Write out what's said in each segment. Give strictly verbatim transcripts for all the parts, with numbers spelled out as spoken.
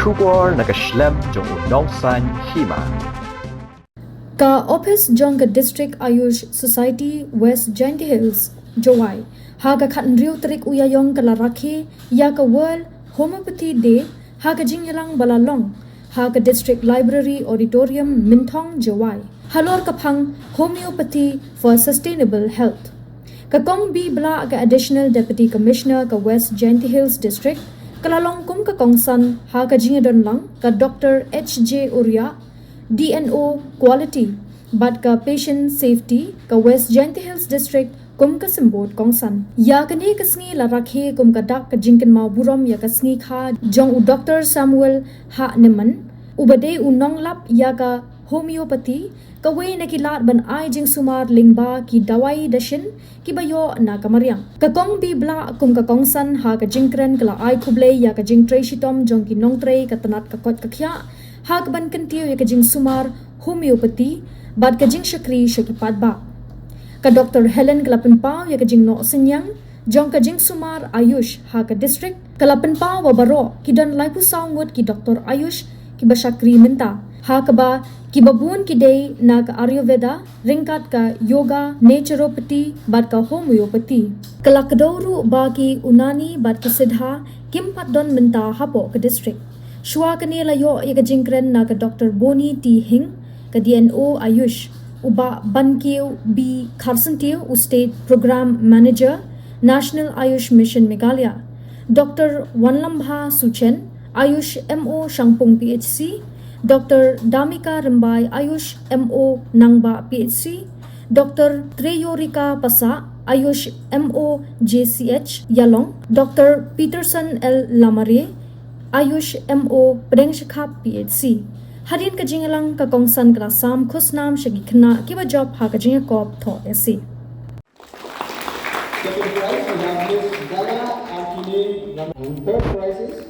Khubor na ka shlem jong u nongsaiñ hima. Ka ophis jong ka District Ayush Society West Jaintia Hills, Jowai, ha ka khathynriew tarik u Ïaïong ka la rakhe ïa ka World Homeopathy Day ha ka jingïalang ba la long ha ka District Library Auditorium, Mynthong, Jowai, halor ka phang Homeopathy for Sustainable Health. Ka Kong B. Blah, ka Additional Deputy Commissioner ka West Jaintia Hills District, ka la long kum ka kongsan ha ka jingïadonlang ka Doctor H J Uriah, D N O Quality bad ka Patient Safety ka West Jaintia Hills District kum ka symbud kongsan. Ïa kane ka sngi la rakhe kum ka dak ka jingkynmaw burom ïa ka sngi kha jong u Doctor Samuel Hahnemann, uba dei u nonglap ïa ka homeopathy, kawei na ki lad ban ai jingsumar lyngba ki dawai dashin kiba ïoh na ka mariang. Ka Kong B. Blah kum ka kongsan ha ka jingkren ka la ai khublei ïa ka jingtrei shitom jong ki nongtrei ka tnat ka koit ka khiah ha kaban kyntiew ïa ka jingsumar homeopathy bad ka jingshakri sha ki paidbah. Ka Doctor Helen ka la pynpaw ïa ka jingnoh synñiang jong ka jingsumar Ayush ha ka district. Ka la pynpaw ba baroh ki don laiphew saw ngut ki doktor Ayush kiba shakri mynta, ha kaba kiba bun ki dei na ka Ayurveda, ryngkat ka yoga, naturopathy bad ka homeopathy. Ka la kdew ruh ba ki Unani bad ki Siddha kim pat don mynta hapoh ka district. Shuwa kane la ïoh ïa ka jingkren na ka Doctor Boni T Hing, ka D N O Ayush, u Bah Bankiew B Kharsyntiew, u State Program Manager, National Ayush Mission Meghalaya, Doctor Wanlambha Suchen, Ayush M O Shangpung P H C, Doctor Damika Rymbai, Ayush M O Nangbah P H C, Doctor Treyorika Passah, Ayush M O J C H Ïalong, Doctor Peterson L Lamare, Ayush M O Pdengshakap P H C. Hadien ka jingïalang ka kongsan ka la sam khusnam sha ki khynnah kiba jop ha ka jingïakop thoh essay. Second prize, we have Miss Dala Antony Lam-, and third prize is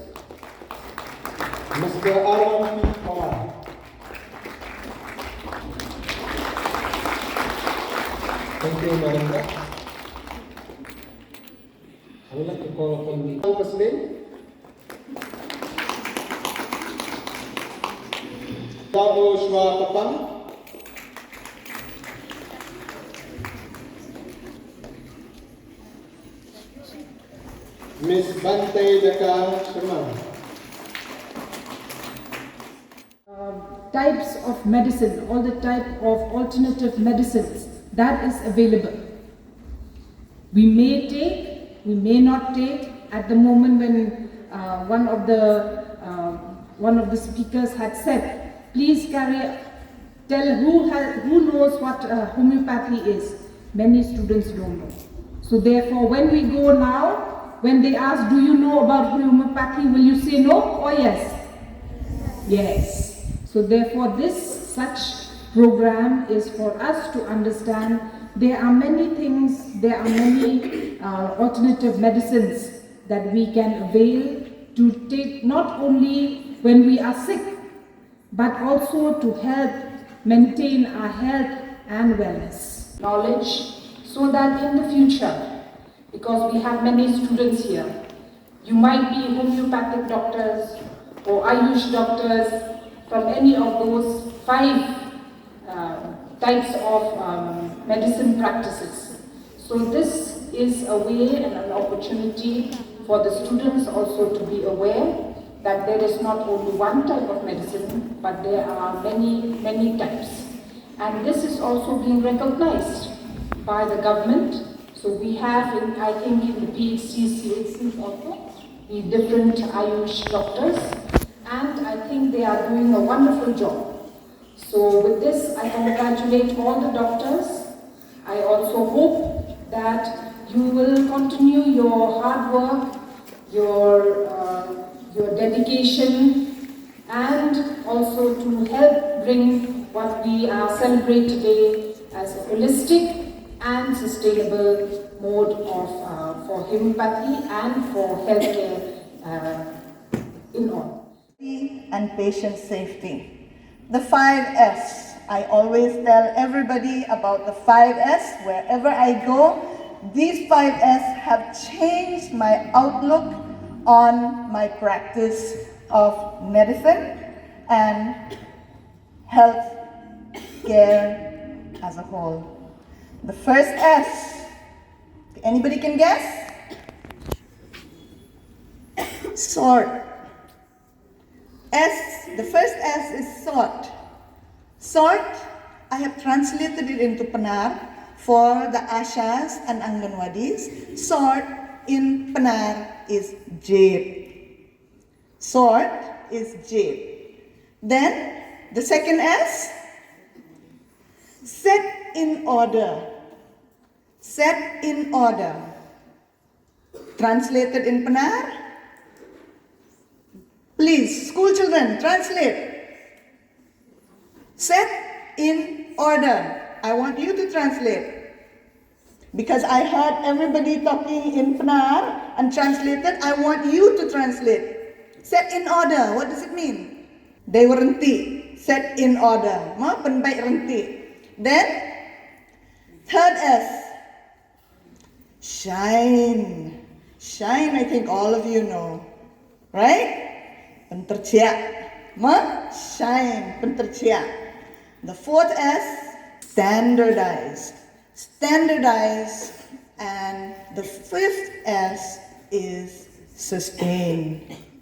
Mister Arwan P Pawar. Thank you, Madam Clerk. I would like to call upon the President. Tabo Shwa Papang. Miss Bante Daka Sharma. Uh, types of medicine, all the type of alternative medicines that is available. We may take, we may not take. At the moment when, uh, one of the, uh, one of the speakers had said, "Please carry, tell who has, who knows what, uh, homeopathy is." Many students don't know. So therefore, when we go now, when they ask, "Do you know about homeopathy?" will you say no or yes? Yes. So therefore, this such program is for us to understand there are many things, there are many, uh, alternative medicines that we can avail to take, not only when we are sick, but also to help maintain our health and wellness. Knowledge, so that in the future, because we have many students here, you might be homeopathic doctors or Ayush doctors from any of those five, uh, types of, um, medicine practices. So this is a way and an opportunity for the students also to be aware that there is not only one type of medicine, but there are many, many types. And this is also being recognized by the government. So we have, in, I think, in the P H C, C H C also, the different Ayush doctors, and I think they are doing a wonderful job. So with this, I congratulate all the doctors. I also hope that you will continue your hard work, your, uh, your dedication, and also to help bring what we are celebrate today as a holistic and sustainable mode of, uh, for homeopathy and for healthcare, uh, in all. And patient safety. The five S. I always tell everybody about the five S wherever I go. These five S have changed my outlook on my practice of medicine and health care as a whole. The first S, anybody can guess? Sort. S, the first S is sort. Sort, I have translated it into Pnar for the Ashas and Anganwadis. Sort in Pnar is jade. Sort is jade. Then the second S, set in order. Set in order. Translated in Pnar. Please, school children, translate. Set in order. I want you to translate. Because I heard everybody talking in Pnar and translated, I want you to translate. Set in order, what does it mean? Dei ryntih. Set in order. Mo, pynbeit ryntih. Then, third S. Shine. Shine, I think all of you know. Right? Pynterchiah. Mo? Shine. Pynterchiah. The fourth S, standardized. Standardized. And the fifth S is sustain.